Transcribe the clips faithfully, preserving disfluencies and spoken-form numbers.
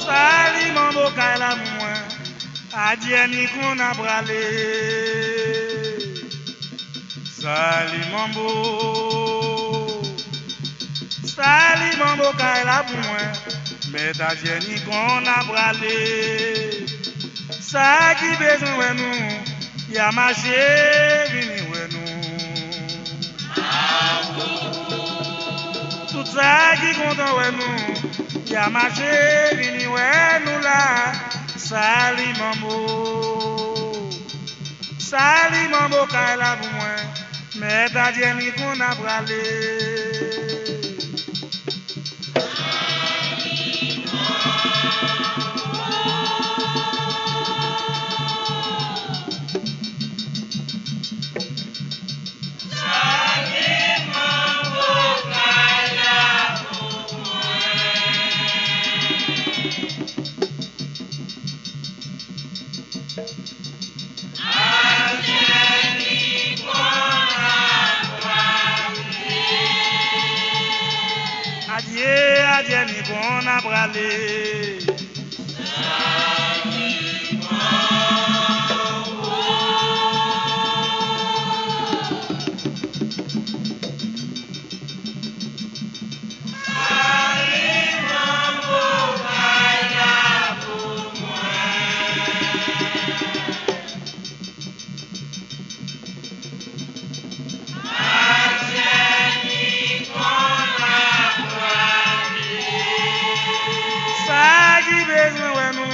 Sali manbo kay la pou mwen. Adyè ni konn a prale. Sali manbo. Sali manbo kay la pou mwen. Mèt adyè ni konn a prale. Sa ki bezwen wè nou, y a mache vini wè nou. Tout sa ki kontan wè nou, y a mache vini wè nou la. Sali manbo. Sali manbo kay la pou mwen. Mèt adyè ni konn a prale. Adyè, adyè, ni konn a prale. Sa ki bezwen wè nou.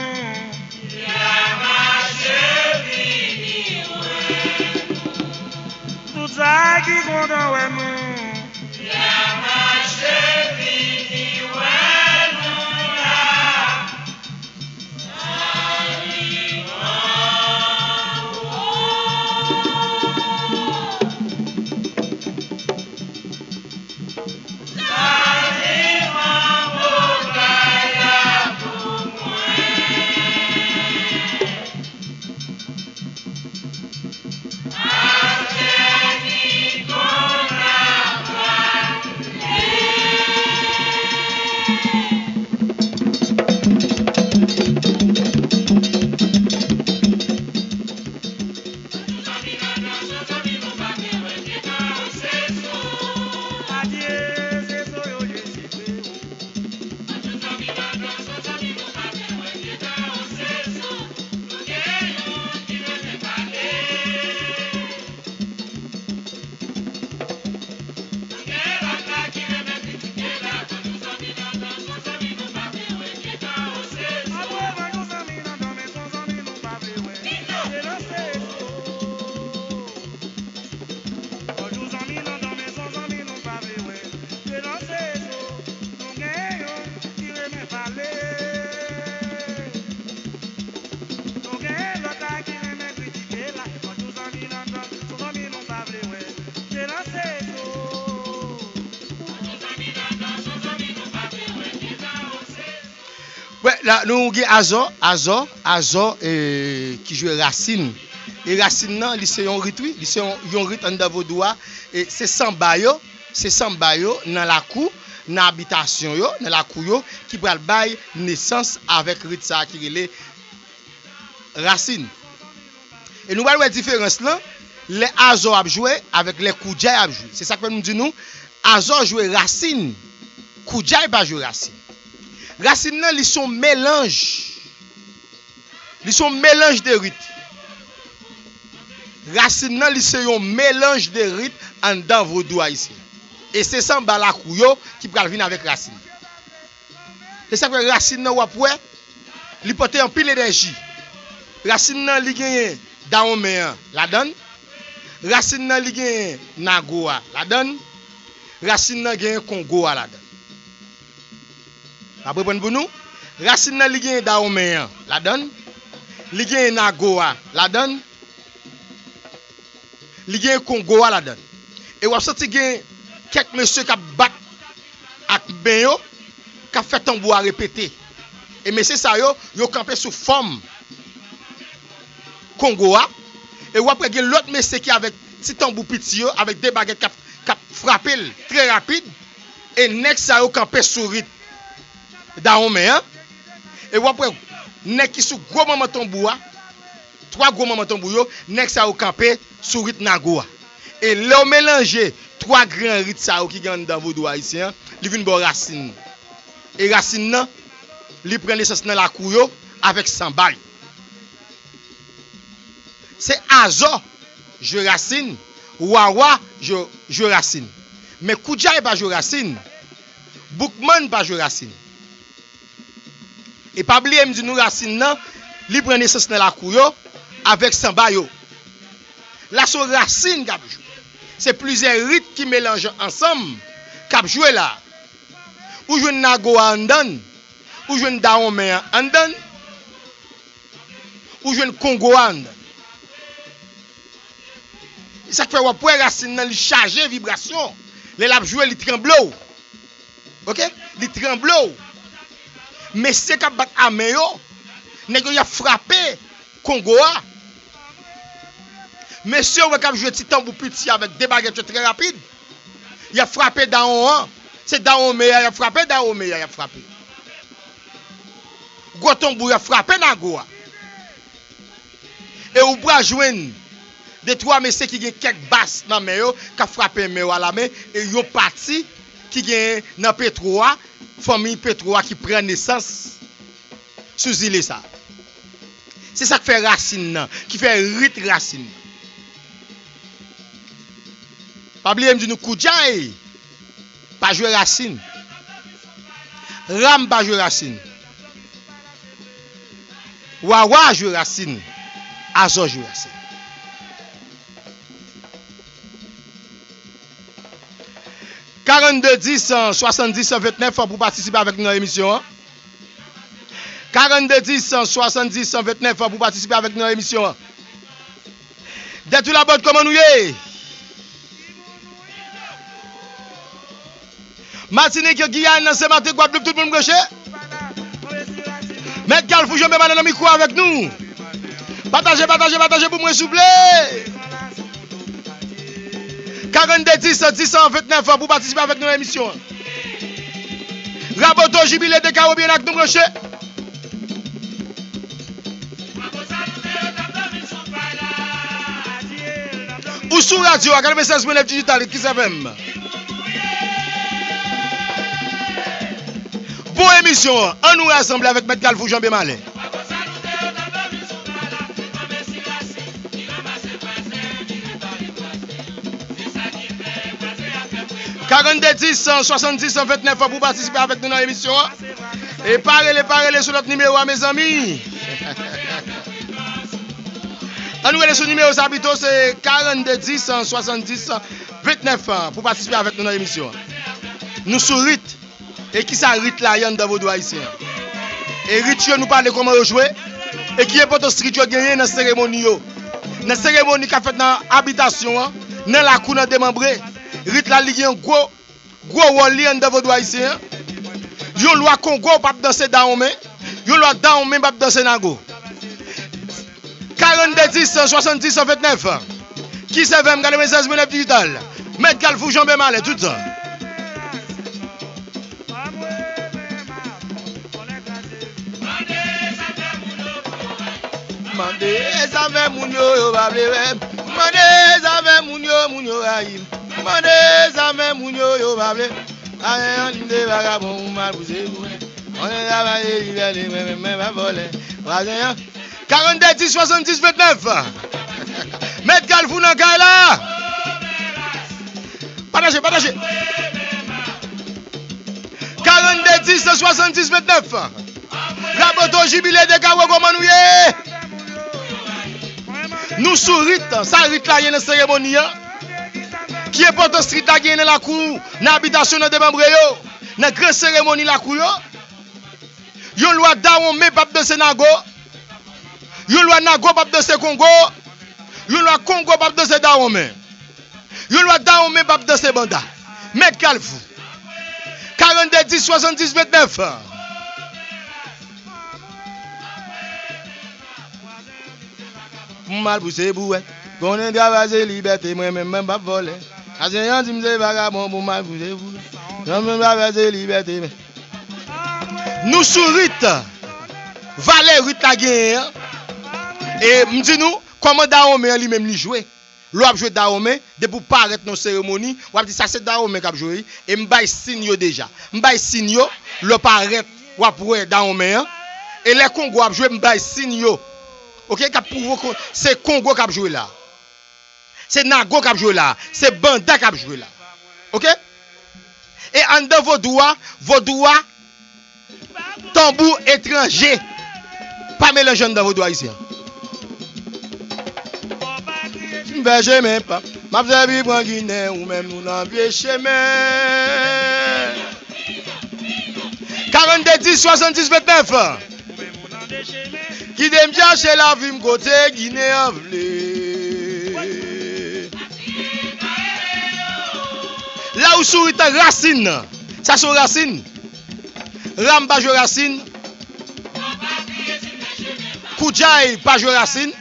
Tout sa ki kontan wè nou. Wè, la, nou gen Azò, Azò, Azò, e, ki jwe Rasin. E Rasin nan, li se yon rit, wi, li se yon, yon rit anndan vodou a. E se sanba yo, se sanba yo nan lakou, nan abitasyon yo, nan lakou yo, ki pral bay nesans avèk rit sa a ki rele Rasin. E nou pral wè diferans lan, lè Azò ap jwe avèk lè Koudjay ap jwe. Se sa k fè nou di nou, Azò jwe Rasin, Koudjay pa jwe Rasin. Rasin nan, li se yon melanj. Li se yon melanj de rit. Rasin nan, li se yon melanj de rit anndan vodou ayisyen. E se sanba lakou yo ki pral vin avèk Rasin. Se sa k fè Rasin nan w ap wè, li pote anpil enèji. Rasin nan, li genyen dawonmen an ladan l. Rasin nan, li genyen nago a ladan l. Rasin nan genyen kongo a ladan l. M ap reprann pou nou. Rasin nan, li genyen dawonmen an ladan l. Li genyen nago a ladan l. Li gen kongo a ladan l. E w ap santi gen kèk mesye k ap bat ak men yo, k ap fè tanbou a repete. E mesye sa yo, yo kanpe sou fòm kongo a. E w ap wè gen lòt mesye ki avèk ti tanbou piti yo, avèk de bagèt k ap, k ap frape l trè rapid. E nèg sa yo kanpe sou rit Dawonmen an. E w ap wè nèg ki sou gwo manman tonbou a, twa gwo manman tonbou yo, nèg sa yo kanpe sou rit Nago a. E lè w melanje twa gran rit sa yo ki gen anndan vodou ayisyen an, li vin ba w rasin nan. E rasin nan, li pran nesans nan lakou yo avèk sanba yo. Se Azò jwe rasin, Wawa jwe, jwe rasin. Men Koudjay pa jwe rasin, Boukman pa jwe rasin. E pa bliye m di nou rasin nan, li pran nesans nan lakou yo avèk sanba yo. La se yon rasin k ap jwe. Se plizyè rit ki melanje ansanm k ap jwe la. Ou jwenn Nago a anndan l, ou jwenn Dawonmen an anndan l, ou jwenn Kongo a anndan l. E sa k fè w ap wè rasin nan li chaje vibrasyon. Lè l ap jwe, li tranble w. Oke? Li tranble w. Mesye k ap bat a men yo, nèg yo y ap frape Kongo a. Mesye w wè k ap jwe ti tanbou piti avèk de bagèt yo trè rapid. Y ap frape dawon an. Se Dawonmen an, y ap frape Dawonmen an, y ap frape. Gwo tanbou, y ap frape Nago a. E ou pral jwenn de twa mesye ki gen kèk bas nan men yo, k ap frape men yo alamen, e yon pati ki gen nan Petwo a, fanmi Petwo a ki pran nesans sou zile sa. Se sa k fè rasin nan, ki fè rit rasin nan. Pa bliye m di nou Koudjay pa jwe rasin. Ram pa jwe rasin. Wawa jwe rasin. Azò jwe rasin. Karannde dis, swasanndis, ventnèf pou patisipe avèk nou nan emisyon an. Karannde dis, swasanndis, ventnèf pou patisipe avèk nou nan emisyon an. Dètoulabòt, kòman nou ye? Matinik, Giyàn, Senmaten, Gwadloup, tout moun branche? Mèt Kalfou Janbe Malen nan mikwo avèk nou. Pataje, pataje, pataje pou mwen, souple. Karannde dis, dis, ventnèf pou patisipe avèk nou nan emisyon an. Raboto, Jibile, Dekawo, byen ak nou branche. Ou sou radyo a katrevennsèz pwen nèf Digital, Kiss F M. Bon emisyon an, an nou rasanble avèk Mèt Kalfou Janbe Malen. Karannde dis, swasanndis, ventnèf pou patisipe avèk nou nan emisyon an. E pa rele, pa rele sou lòt nimewo a, mezanmi. An nou rele sou nimewo sa pito, se karannde dis, swasanndis, ventnèf pou patisipe avèk nou nan emisyon an. Nou sou rit. E kisa rit la ye anndan vodou ayisyen an? E rit yo nou pale kòman yo jwe? E ki enpòtans rit yo genyen nan seremoni yo? Nan seremoni k ap fèt nan abitasyon an, nan lakou, nan demanbre, rit la li gen yon gwo, gwo wòl li anndan vodou ayisyen an. Yon lwa Kongo p ap danse Dawonmen, yon lwa Dawonmen p ap danse Nago. Karannde dis, swasanndis, ventnèf. Kiss F M, katrevennsèz pwen nèf Digital. Mèt Kalfou Janbe Malen, tout tan. Mande sa fè moun yo, yo pa vle wè m. Mande sa fè moun yo, moun yo rayi m. Mande sa fè moun yo, yo pa vle. Ayen an, li m te vagabon, ou mal pouse pou mwen. Mwen travay e li vèle, mwen menm, mwen pa vòlè. Vwazen an. Karannde dis, swasanndis, ventnèf. Mèt Kalfou nan kay la. Pataje, pataje. Karannde dis, swasanndis, ventnèf. Raboto, Jibile, Dekawo, kòman nou ye? Nou sou rit, sa rit la ye nan seremoni an? Ki enpòtans rit la genyen nan lakou, nan abitasyon, nan demanbre yo, nan gran seremoni lakou yo? Yon lwa Dawonmen p ap danse Nago. Yon lwa Nago p ap danse Kongo. Yon lwa Kongo p ap danse Dawonmen. Yon lwa Dawonmen p ap danse Banda. Mèt Kalfou. Karannde dis, swasanndis, ventnèf. Pou m al pouse bouwèt. Konnen travay se libète, mwen menm, mwen p ap vòlè. Ajen an di m se vagabon, pou m al pouse bouwèt. Nou sou rit. Valè rit la genyen an. E m di nou, kòman Dawonmen an li menm li jwe? Lè w ap jwe Dawonmen, depi w parèt nan seremoni, w ap di, "Sa se Dawonmen k ap jwe, wi." E m bay siy yo deja. M bay siy yo, lè w parèt, w ap wè Dawonmen an. E lè Kongo ap jwe, m bay siy yo. Oke? K ap pwouve w se Kongo k ap jwe la. Se Nago k ap jwe la. Se Banda k ap jwe la. Oke? E anndan vodou a, vodou a, tanbou etranje pa melanje anndan vodou ayisyen an. M fè chemen pa m, m ap sèvi pran Ginen, ou menm nou nan vye chemen. Karannde dis swasanndis vennèf. Kite m chache lavi m kote Ginen an vle. La ou sou rit rasin. Sa se yon rasin. Ram pa jwe rasin. Koudjay pa jwe rasin.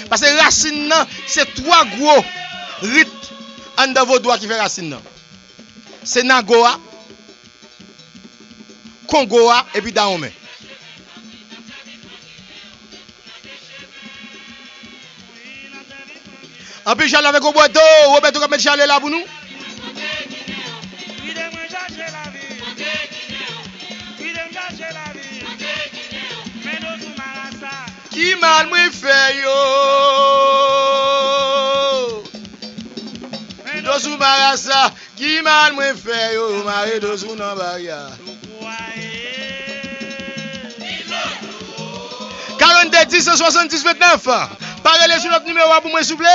Paske rasin nan, se twa gwo rit anndan vodou a ki fè rasin nan. Se Nago a, Kongo a, epi Dawonmen. Anpil chalè avèk Roberto. Roberto k ap met chalè la pou nou. Ki mal mwen fè yo? Do sou marasa. Ki mal mwen fè yo, yo mare do sou nan baryè. Karannde dis san swasanndis vennèf. Pa rele sou lòt nimewo a pou mwen, souple.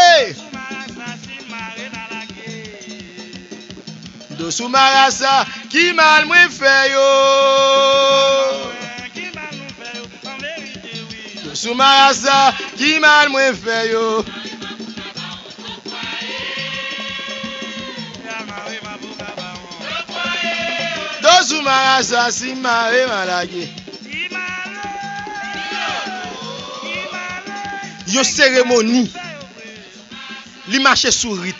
Do sou marasa, ki mal mwen fè yo? Do sou marasa, ki mal mwen fè yo? Do sou marasa, si mare malage. Yon seremoni. Li mache sou rit.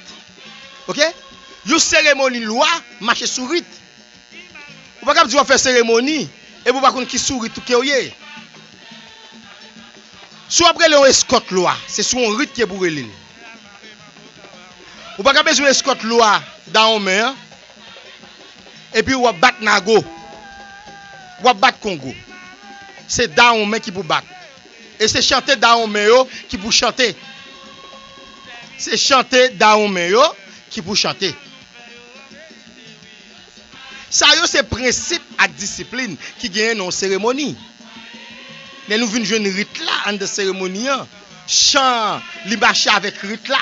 Oke? Yon seremoni lwa mache sou rit. Ou pa kab di w ap fè seremoni, epi ou pa konn ki sou rit ou ke w ye. Si w ap rele yon eskòt lwa, se sou yon rit ke pou rele l. Ou pa ka bezwen eskòt lwa Dawonmen an, epi w ap bat Nago, w ap bat Kongo. Se Dawonmen ki pou bat. E se chante Dawonmen yo ki pou chante. Se chante Dawonmen yo ki pou chante. Sa yo se prensip ak disiplin ki genyen nan yon seremoni. Lè nou vin jwenn rit la anndan seremoni an, chan an, li mache avèk rit la.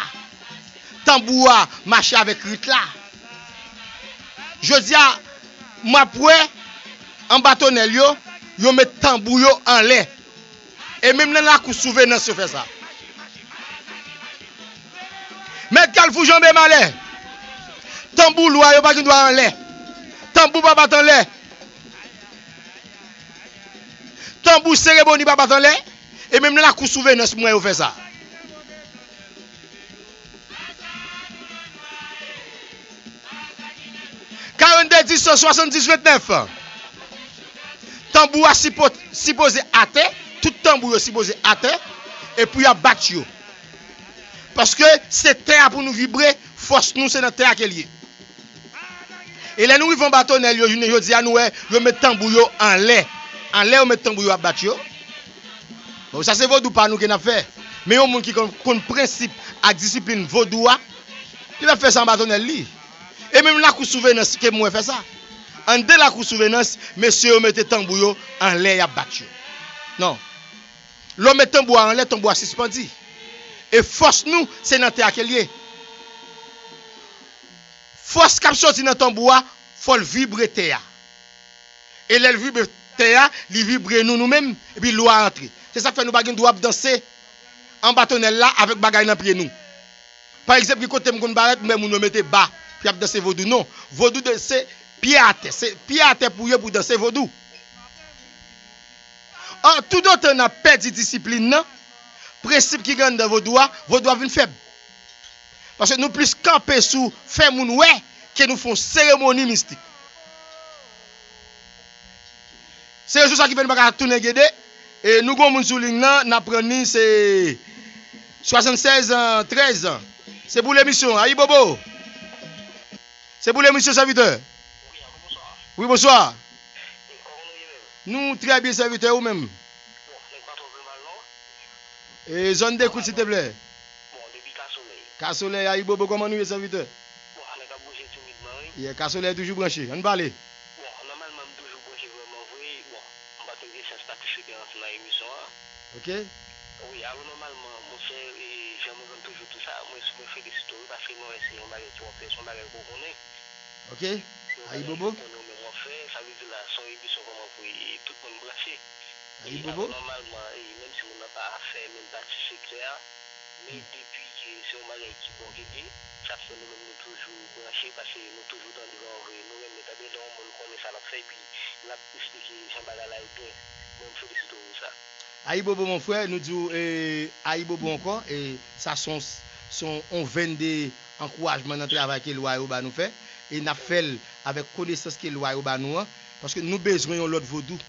Tanbou a mache avèk rit la. Jodi a, m ap wè anba tonnèl yo, yo met tanbou yo anlè. E menm nan lakou Souvenans yo fè sa. Mèt Kalfou janbe malè. Tanbou lwa yo pa gen dwa anlè. Tanbou pa bat anlè. Tanbou seremoni pa bat anlè. E menm nan lakou Souvenans m wè yo fè sa. Karannde dis san swasanndis vennèf. Tanbou a sipo-, sipoze atè, tout tanbou yo sipoze atè, epi y ap bat yo. Paske se tè a pou nou vibre, fòs nou se nan tè a ke l ye. E lè nou rive anba tonnèl yo, jounen jodi a, nou wè yo met tanbou yo anlè. Anlè yo met tanbou yo ap bat yo. Bon, sa se vodou pa nou ke n ap fè. Men yon moun ki konn, konn prensip ak disiplin vodou a, li p ap fè sa anba tonnèl li. E menm lakou Souvenans ke m wè fè sa. Anndan lakou Souvenans, mesye yo mete tanbou yo anlè, y ap bat yo. Non. Lè w met tanbou a anlè, tanbou a sispandi. E fòs nou, se nan tè a ke l ye. Fòs k ap soti nan tanbou a, fò l vibre tè a. E lè l vibre tè a, li vibre nou, nou menm, epi lwa a antre. Se sa k fè nou pa gen dwa ap danse anba tonnèl la avèk bagay nan pye nou. Pa egzanp, gen kote m konn parèt, m wè moun yo mete ba, pou y ap danse vodou. Non, vodou de-, se pye atè. Se pye atè pou w ye pou w danse vodou. An, toutotan n ap pèdi disiplin nan, prensip ki gen anndan vodou a, vodou a vin fèb. Paske nou plis kanpe sou fè moun wè ke nou fè yon seremoni mistik. Se rezon sa ki fè nou pa ka tounen gede. E nou gen yon moun sou liy nan, n ap pran li, se swasannsèz an, trèz an. Se pou lemisyon, ayibobo. Se pou lemisyon, sèvitè. Wi, bonswa. Nou trè byen, sèvitè, ou menm? E zòn dekout, silteplè. Kasolèy, ayibobo, kòman nou ye, sèvitè? Ye, Kasolèy toujou branche. Ann pale. Bon, nòmalman, m toujou branche vrèman vre. Bon, m pa t gen chans patisipe ansanm nan emisyon an. Ok. Wi, alò nòmalman, monchè, e, jan mwen konn toujou di sa, mwen, mwen felisite w, wi, paske mwen wè se yon bagay ki w ap fè, se yon bagay ke w konnen. Ok. Se yon bagay ke w konnen w menm w ap fè, sa vle di la, se yon emisyon vrèman vre, e tout moun branche. E alò nòmalman, e, menm si moun nan pa fè menm pati sektè a, men depi ke se yon bagay ki bon ke li ye, sa fè nou menm nou toujou branche, paske nou toujou tande vrèman vre, nou renmen tande lè yon moun konnen sa l ap fè, epi l ap esplike jan bagay la ye byen. Mwen, m felisite w pou sa. Ayibobo, mon frè, nou di w, e, ayibobo ankò, e, sa se yon, se yon, yon venn de ankourajman nan travay ke lwa yo ba nou fè, e n ap fè l avèk konesans ke lwa yo ba nou an, paske nou bezwen yon lòt vodou.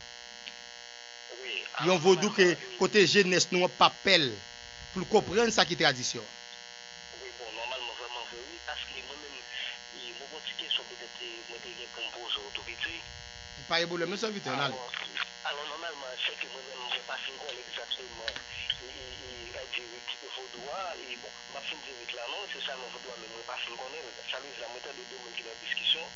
Yon vodou ke kote jenès nou an p ap pè l pou l konprann sa ki tradisyon an. Wi, bon, nòmalman, vrèman vre, wi, paske mwen menm, e, mwen gon ti kesyon petèt, e, mwen te gen pou m poze w tou piti. Pa gen pwoblèm, non, sèvitè, ann ale. Alò, alò, nòmalman, se ke mwen menm, mwen pa fin konnen egzakteman, e, e, e, e, di rit vodou a, e, bon, m ap fin di rit la, non, se sèlman vodou a, men mwen pa fin konnen l. Sa vle di la, mwen tande de moun ki nan diskisyon,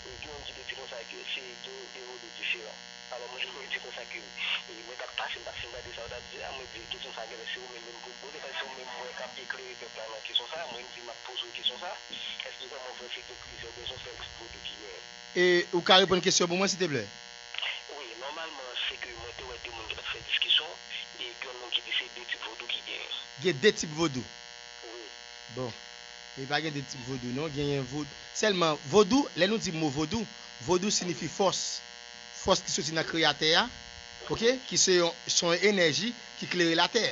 e, gen youn ki te di konsa ke se de, de vodou diferan. Alò, mwen, mwen di konsa ke, e, mwen t ap pase, m t ap fin gade sa w t ap di a, mwen di, kesyon sa genlè se ou menm, menm pou, mwen te panse se ou menm mwen k ap eklere pèp la nan kesyon sa, mwen di m ap poze w kesyon sa, èske vrèman vre se gen plizyè oubyen se yon sèl tip vodou ki genyen? E ou ka reponn kesyon pou mwen, silteplè? Wi, nòmalman, se ke mwen te wè de moun ki t ap fè diskisyon, e gen youn ki di se de tip vodou ki genyen. Gen de tip vodou? Wi. Bon. E pa gen de tip vodou, non. Genyen vodou. Sèlman, vodou, lè nou di mo vodou, vodou siyifi fòs. Fòs ki soti nan Kreyatè a, ok, ki se yon, se yon enèji ki klere latè.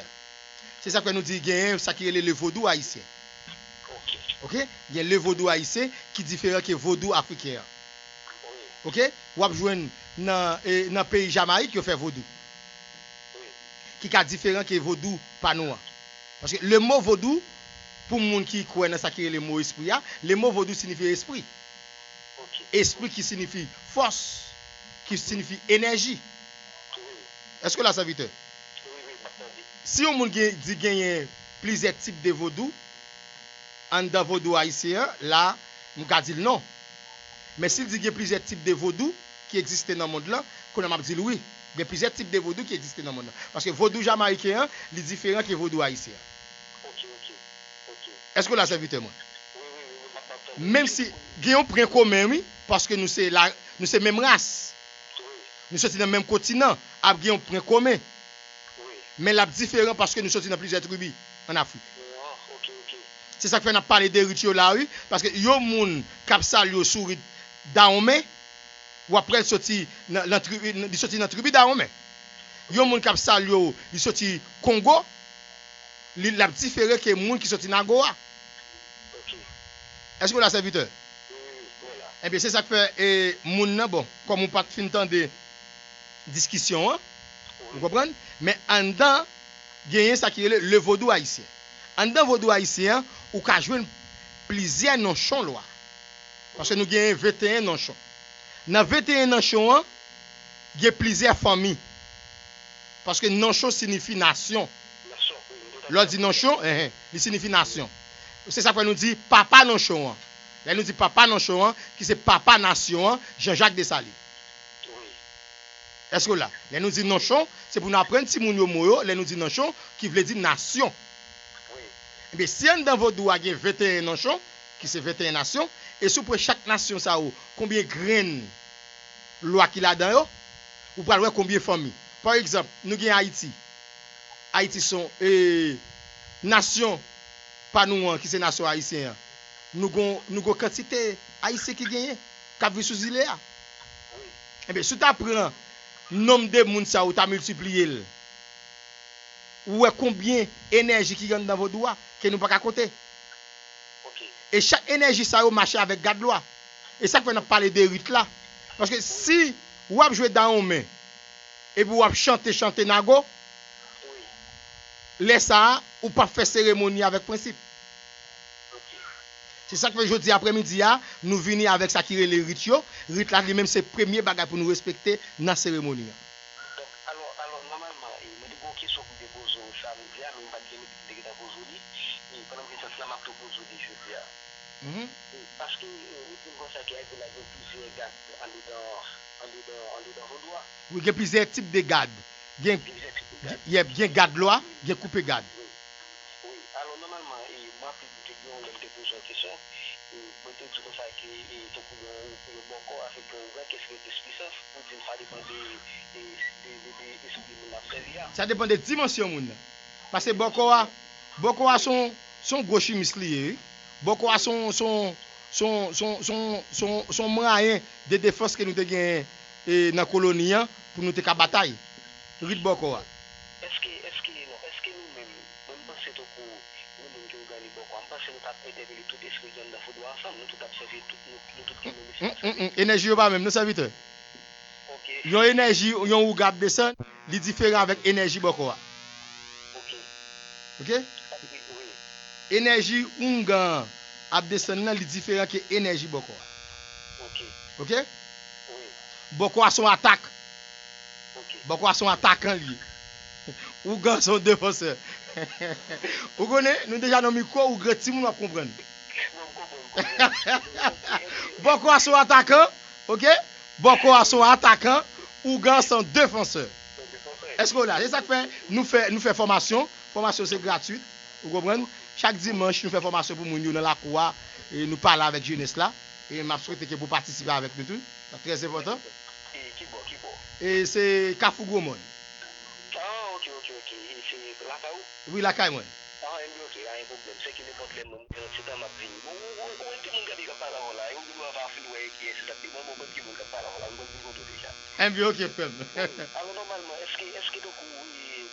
Se sa k fè nou di genyen sa ki rele le vodou ayisyen. Ok? Gen le vodou ayisyen ki diferan ke vodou afriken an. Ok? W ap jwenn nan, e, nan peyi Jamayik yo fè vodou. Ki ka diferan ke vodou pa nou an. Paske le mo vodou, pou moun ki kwè nan sa ki rele mo espri a, le mo vodou siyifi espri. Espri ki siyifi fòs, ki siyifi enèji. Èske w la, sèvitè? Si yon moun gen, di genyen plizyè tip de vodou, anndan vodou ayisyen an, la, m ka di l non. Men si l di gen plizyè tip de vodou ki egziste nan mond lan, kounye a m ap di l wi. Gen plizyè tip de vodou ki egziste nan mond lan. Paske vodou jamayiken an, li diferan ke vodou ayisyen an. Èske w la, sèvitè mwen? Menm si gen yon pwen komen, wi, paske nou se la, nou se menm ras. Nou soti nan menm kontinan, ap gen yon pwen komen. Men l ap diferan paske nou soti nan plizyè tribi ann Afrik. Se sa k fè n ap pale de rit yo la, wi, paske yon moun k ap salye w sou rit Dawonmen, w ap wè l soti nan, nan tribi, li soti nan tribi Dawonmen. Yon moun k ap salye w, li soti Kongo, li, l ap difere ke moun ki soti Nago a. Èske w la, sèvitè? Ebyen, se sa k fè, e, moun nan, bon, kòm ou pa t fin tande diskisyon an, ou konprann? Men anndan, genyen sa ki rele le vodou ayisyen. Anndan vodou ayisyen an, ou ka jwenn plizyè nanchon lwa. Paske nou genyen venteyen nanchon. Nan venteyen nanchon an, gen plizyè fanmi. Paske nanchon siyifi nasyon. Lè w di nanchon, enhen, li siyifi nasyon. Se sa k fè nou di papa nanchon an. Lè nou di papa nanchon an, ki se papa nasyon an, Janjak Desalin. Èske w la? Lè nou di nanchon, se pou nou aprann timoun yo mo yo, lè nou di nanchon, ki vle di nasyon. Ebyen, si anndan vodou a gen venteyen nanchon, ki se venteyen nasyon, e si w pran chak nasyon sa yo, konbyen grenn lwa ki ladan yo, ou pral wè konbyen fanmi. Pa egzanp, nou gen Ayiti. Ayiti se yon, e, nasyon pa nou an, ki se nasyon ayisyen an. Nou gon, nou gon kantite Ayisyen ki genyen, k ap viv sou zile a. Ebyen, si w ta pran nonb de moun sa yo, w ta miltipliye l, ou wè konbyen enèji ki anndan vodou a, ke nou pa ka konte. Ok, E chak enèji sa yo mache avèk gad lwa. E sa k fè n ap pale de rit la. Paske si w ap jwe Dawonmen, epi w ap chante, chante nago, lè sa a, ou p ap fè seremoni avèk prensip. Se sa k fè jodi aprèmidi a, nou vini avèk sa ki rele rit yo. Rit la li menm se premye bagay pou nou respekte nan seremoni an. Donk, alò, alò, nòmalman, e, mwen te gen yon kesyon pou m te poze w samdi a, men m pa t gen minit pou m te gentan poze w li. E, pandan m gen chans la, m ap tou poze w li jodi a. Mhm. E, paske, e, ou di m konsa ke Ayiti la gen plizyè gad andedan, andedan, andedan vodou a. Wi, gen plizyè tip de gad. Gen, gen plizyè tip de gad. Yep, gen gad lwa, gen koupe gad. Wi. Wi, alò nòmalman, e, m raple m te gen yon lè m te poze yon kesyon, e, mwen te di konsa ke, e, tankou yon, yon bòkò a se gen yon ougan ke se gen plis pisans, pou di m sa depann de, e, de, de, de espri moun ap sèvi a. Sa depann de dimansyon moun nan. Paske bòkò a, bòkò a se yon, se yon gwo chimis li ye, wi. Bòkò a se yon, se yon, se yon, se yon, se yon, se yon, se yon mwayen de defans ke nou te genyen, e, nan koloni an, pou nou te ka batay. Rit bòkò a. Èske, èske, non, èske nou menm, mwen m panse tankou nou menm ki òganize bòkò a, m panse nou t ap entèpele tout espri ki anndan vodou a ansanm, nou tout ap sèvi tout, nou, nou tout gen menm espri. Enèji yo pa menm, non, sèvitè. Ok. Yon enèji, yon ougan ap desann, li diferan avèk enèji bòkò a. Ok. Ok? Wi. Enèji oungan an ap desann nan, li diferan ke enèji bòkò a. Ok. Ok? Wi. Bòkò a se yon atak. Ok. Bòkò a se yon atakan li ye. Ougan se yon defansè. Ou konnen, nou deja nan mikwo, ou gran timoun w ap konprann. Bon, m konprann, m konprann. Bòkò a se yon atakan, ok? Bòkò a se yon atakan, ougan se yon defansè. Èske w la? Se sa k fè nou fè, nou fè fòmasyon. Fòmasyon se gratwit, ou konprann? Chak dimanch, nou fè fòmasyon pou moun yo nan lakou a, e nou pale avèk jenès la. E m ap swete ke pou patisipe avèk nou tou. Sa trè enpòtan. E ki bò, ki bò? E se Kafou Gwomòn. Ah, ok, ok, ok. E se lakay ou? Wi, lakay mwen. Ah, enben, ok, pa gen pwoblèm. Se ke nenpòt lè mwen, mwen, se tan m ap vini. Bon, ou, ou, ou konn ki moun k ap pale avè w la, e ou gen dwa pa fin wè kiyès li t ap di. Mwen, mwen konn ki moun k ap pale avè w la, mwen konn vin kote w deja. Enben, ok, frè m. Wi, alò, nòmalman, èske, èske tankou, e,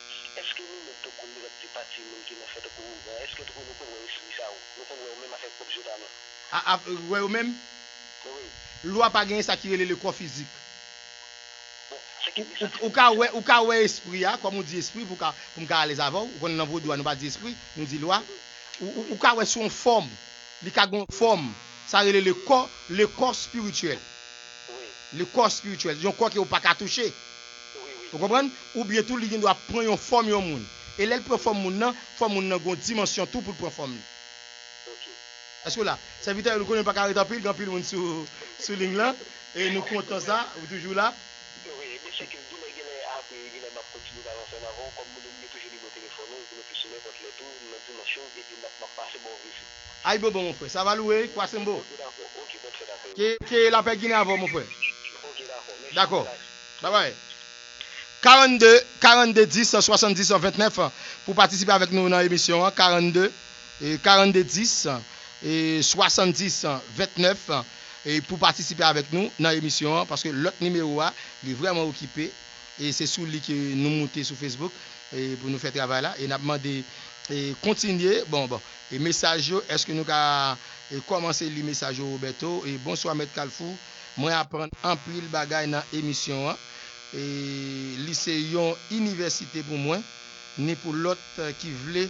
èske nou menm tankou nou t ap di pati moun ki nan fè tankou ougan, èske tankou nou konn wè espri sa yo? Nou konn wè yo menm avèk pwòp je pa nou? A, a, wè yo menm? Wi. Lwa pa genyen sa ki rele le kò fizik. Bon, se ki ou, ou, ou ka wè, ou ka wè espri a, kòm ou di espri, pou ka, pou m ka alèz avè w, ou konnen nan vodou a, nou pa di espri, nou di lwa. Ou, ou, ou ka wè sou yon fòm, li ka gen yon fòm, sa rele le kò, le kò espirityèl. Wi. Le kò espirityèl, yon kò ke ou pa ka touche. Wi, wi. Ou konprann? Oubyen tou, li gen dwa pran yon fòm yon moun. E lè l pran fòm moun nan, fòm moun nan gen yon dimansyon tou pou l pran fòm li. Ok. Èske w la? Sèvitè, nou konnen nou pa ka ret anpil, gen anpil moun sou, sou liy lan. E nou kontan sa, ou toujou la. Wi, ebyen, se ke genlè, genlè, apre, genlè, m ap kontinye pale ansanm avè w. Kòm moun yo, yo toujou nimewo telefòn ou, epi nou plis sou nenpòt lè tou, nan dimansyon, epi m ap, m ap pase ba w vizit. Ayibobo, mon frè. Sa va louwe, Kwasembo. Ok, dakò. Ok, bòn fèt avè w. Ke, ke lapè Ginen avè w, mon frè. Ok, dakò. Mèsi. Dakò. Bye bye. Karannde, karannde dis, swasanndis, ventnèf, pou patisipe avèk nou nan emisyon an. Karannde, e, karannde dis, e, swasanndis, ventnèf, e, pou patisipe avèk nou nan emisyon an, paske lòt nimewo a, li vrèman okipe, e se sou li ke nou moute sou Facebook, e pou nou fè travay la, e n ap mande, e kontinye, bon, bon, e mesaj yo, èske nou ka, e kòmanse li mesaj yo, Roberto? E bonswa, Mèt Kalfou, mwen aprann anpil bagay nan emisyon an, e li se yon inivèsite pou mwen, ni pou lòt ki vle,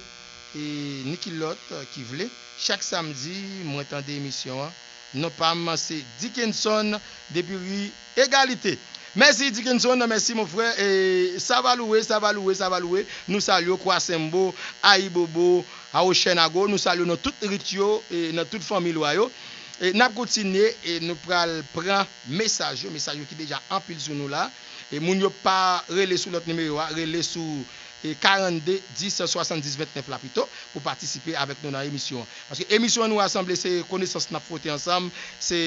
e ni ki lòt ki vle. Chak samdi, mwen tande emisyon an. Non pa m, se Dickenson depi ri Egalite. Mèsi, Dickenson, mèsi, mon frè. E, sa va louwe, sa va louwe, sa va louwe. Nou salye w, Kwasembo, Ayibobo, Awochènago. Nou salye w nan tout rit yo, e, nan tout fanmi lwa yo. E, n ap kontinye, e, nou pral pran mesaj yo, mesaj yo ki deja anpil sou nou la. E, moun yo pa rele sou lòt nimewo a, rele sou, e, karannde dis swasanndis ventnèf la pito, pou patisipe avèk nou nan emisyon an. Paske emisyon an Nou Rasanble, se konesans n ap fwote ansanm. Se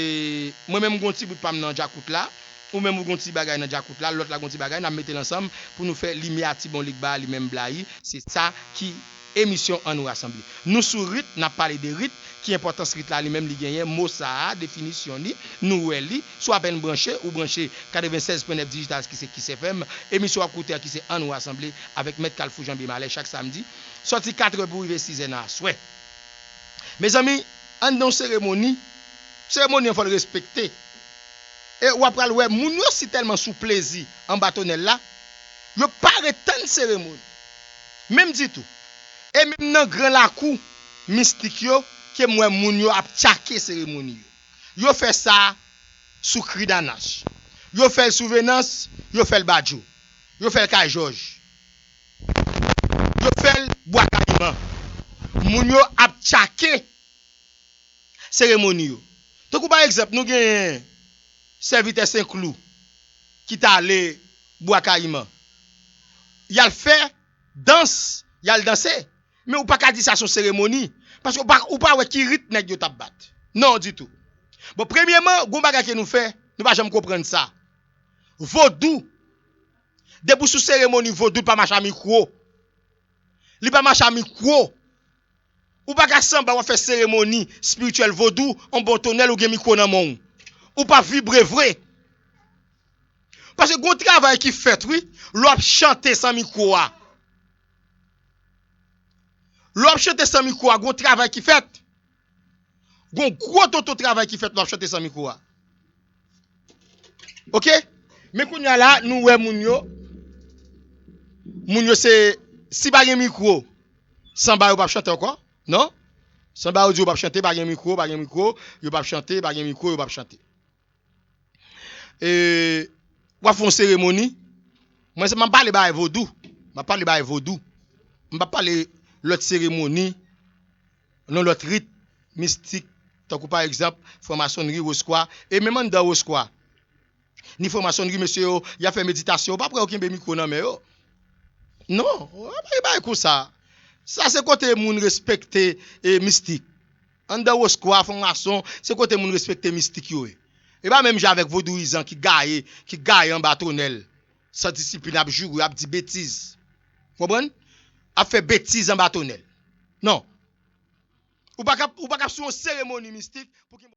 mwen menm, m gon ti bout pa m nan djakout la, ou menm ou gon ti bagay nan djakout la, lòt la gon ti bagay, n ap mete l ansanm pou nou fè limyè a ti bon lig ba li menm blayi. Se sa ki emisyon An Nou Rasanble. Nou sou rit, n ap pale de rit, ki enpòtans rit la li menm li genyen, mo sa a, definisyon li, nou wè li, sou apèn branche, ou branche katrevennsèz pwen nèf Digital ki se Kiss F M, emisyon w ap koute a ki se An Nou Rasanble avèk Mèt Kalfou Janbye Malè chak samdi, sòti katrè pou rive sizè nan aswè. Mezanmi, Anndan yon seremoni, seremoni an fò l respekte. E w ap pral wè moun yo si tèlman sou plezi anba tonèl la, yo pa ret tann seremoni. Menm ditou. E menm nan gran lakou mistik yo, ke m wè moun yo ap tchake seremoni yo. Yo fè sa sou Kridanach. Yo fè l sou Venans, yo fè l Badjo. Yo fè l kay Jòj. Yo fè l Bwa Kayiman. Moun yo ap tchake seremoni yo. Tankou pa egzanp, nou genyen sèvitè Senklou ki t ale Bwa Kayiman. Y al fè dans, y al danse. Men ou pa ka di sa se yon seremoni. Paske ou pa, ou pa wè ki rit nèg yo t ap bat. Non, ditou. Bon, premyeman, gon bagay ke nou fè, nou pa janm konprann sa. Vodou, depi w sou seremoni vodou, li pa mache a mikwo. Li pa mache a mikwo. Ou pa ka sanba w ap fè seremoni espirityèl vodou, on bon tonèl ou gen mikwo nan men w. Ou pa vibre vre. Paske gon travay ki fèt, wi, lè w ap chante san mikwo a. Lè w ap chante san mikwo a, gon travay ki fèt. Gon gwo tonton travay ki fèt lè w ap chante san mikwo a. Oke? Men kounye a la, nou wè moun yo. Moun yo se, si pa gen mikwo, sanba yo p ap chante ankò. Non? Sanba yo di yo p ap chante, pa gen mikwo, pa gen mikwo, yo p ap chante, pa gen mikwo, yo p ap chante. E, w ap fè yon seremoni. Mwen, se, m ap pale bagay vodou. M ap pale bagay vodou. M p ap pale lòt seremoni, nan lòt rit mistik, tankou pa egzanp, franmasonnri, woskwa, e menm anndan woskwa. Ni franmasonnri, mesye yo, y ap fè meditasyon, ou pa p wè yo kenbe mikwo nan men yo. Non, ou pa gen bagay konsa. Sa se kote moun respekte, e, mistik. Anndan woskwa, franmason, se kote moun respekte mistik yo ye. E pa menm jan avèk vodouyizan ki gaye, ki gaye anba tonèl, san disiplin, ap joure, ap di betiz. Konprann? Ap fè betiz anba tonèl. Non. Ou pa ka, ou pa ka sou yon seremoni mistik pou ki